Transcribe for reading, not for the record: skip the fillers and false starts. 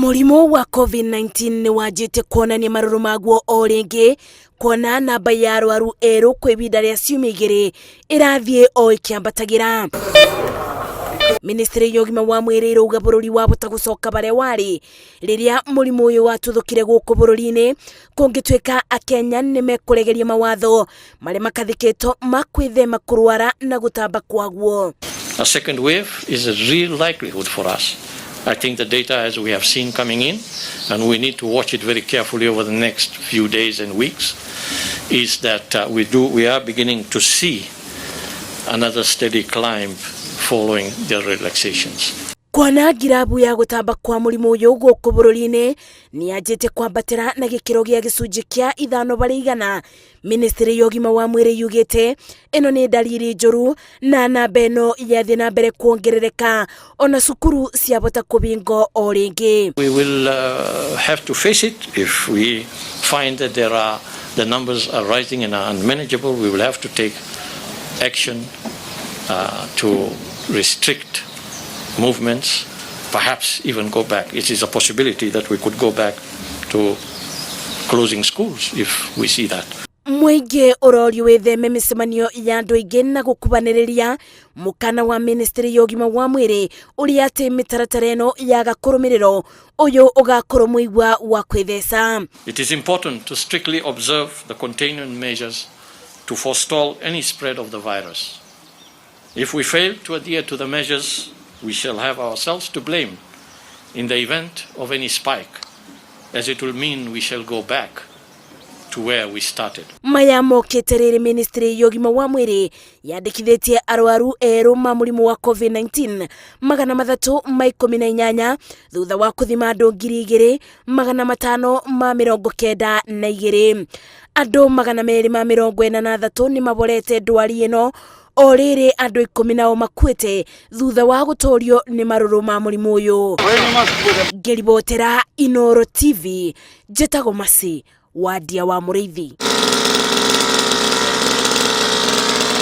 Mũrimũ wa COVID-19 nĩ wanjĩtie kuonania marũrũ maguo o rĩngĩ kuona namba ya arwaru erũ kwa ihinda rĩa ciumia igĩrĩ ĩrathiĩ o ĩkĩambatagĩra. Ministry ya ũgima wa mwĩrĩ ĩrauga bũrũri wahota gũcoka barĩa warĩ rĩrĩa mũrimũ ũyũ watuthũkire gũkũ bũrũri-inĩ kũngĩtuĩka akenya nĩ mekũregeria mawatho marĩa makathĩkĩtwo ma kwĩthema kũrwara na gũtamba kwaguo. A second wave is a real likelihood for us. I think the data as we have seen coming in, and we need to watch it very carefully over the next few days and weeks, is that we are beginning to see another steady climb following the relaxations. Kuona ngirabu ya gũtamba kwa mũrimũ ũyũ gũkũ bũrũri-inĩ nĩ yanjĩtie kwambatĩra na gĩkĩro gĩa gĩcunjĩ kĩa 5%. Ministry ya ũgima wa mwĩrĩ yugĩte ĩno nĩ ndariri njũru na namba ĩno yathiĩ na mbere kuongerereka ona cukuru ciabota kũbingwo o rĩngĩ. We will have to face it if we find that the numbers are rising and are unmanageable. We will have to take action to restrict movements, perhaps even go back. It is a possibility that we could go back to closing schools if we see that. Mũingĩ ũrorio wĩtheme mĩcemanio ya andũ aingĩ na gũkubanĩrĩria mũkana wa ministry ya ũgima wa mwĩrĩ ũrĩa atĩ mĩtaratara ĩno yaga kũrũmĩrĩrwo ũyũ ũgakorwo mũigua wa kwĩtheca. It is important to strictly observe the containment measures to forestall any spread of the virus. If we fail to adhere to the measures, we shall have ourselves to blame in the event of any spike, as it will mean we shall go back to where we started. Maya mokĩte rĩrĩ ministry ya ũgima wa mwĩrĩ yandĩkithĩtie arwaru erũ ma mũrimũ wa COVID-19 318 thutha wa kũthima andũ 2592. Andũ 243 nĩ maborete ndwari ĩno o rĩrĩ andũ 10 nao makuĩte thutha wa gũtorio nĩ marũrũ ma mũrimũ ũyũ. Ngĩribotera Inoro TV, njĩtagwo Masi Wadia wa Mũrĩithi.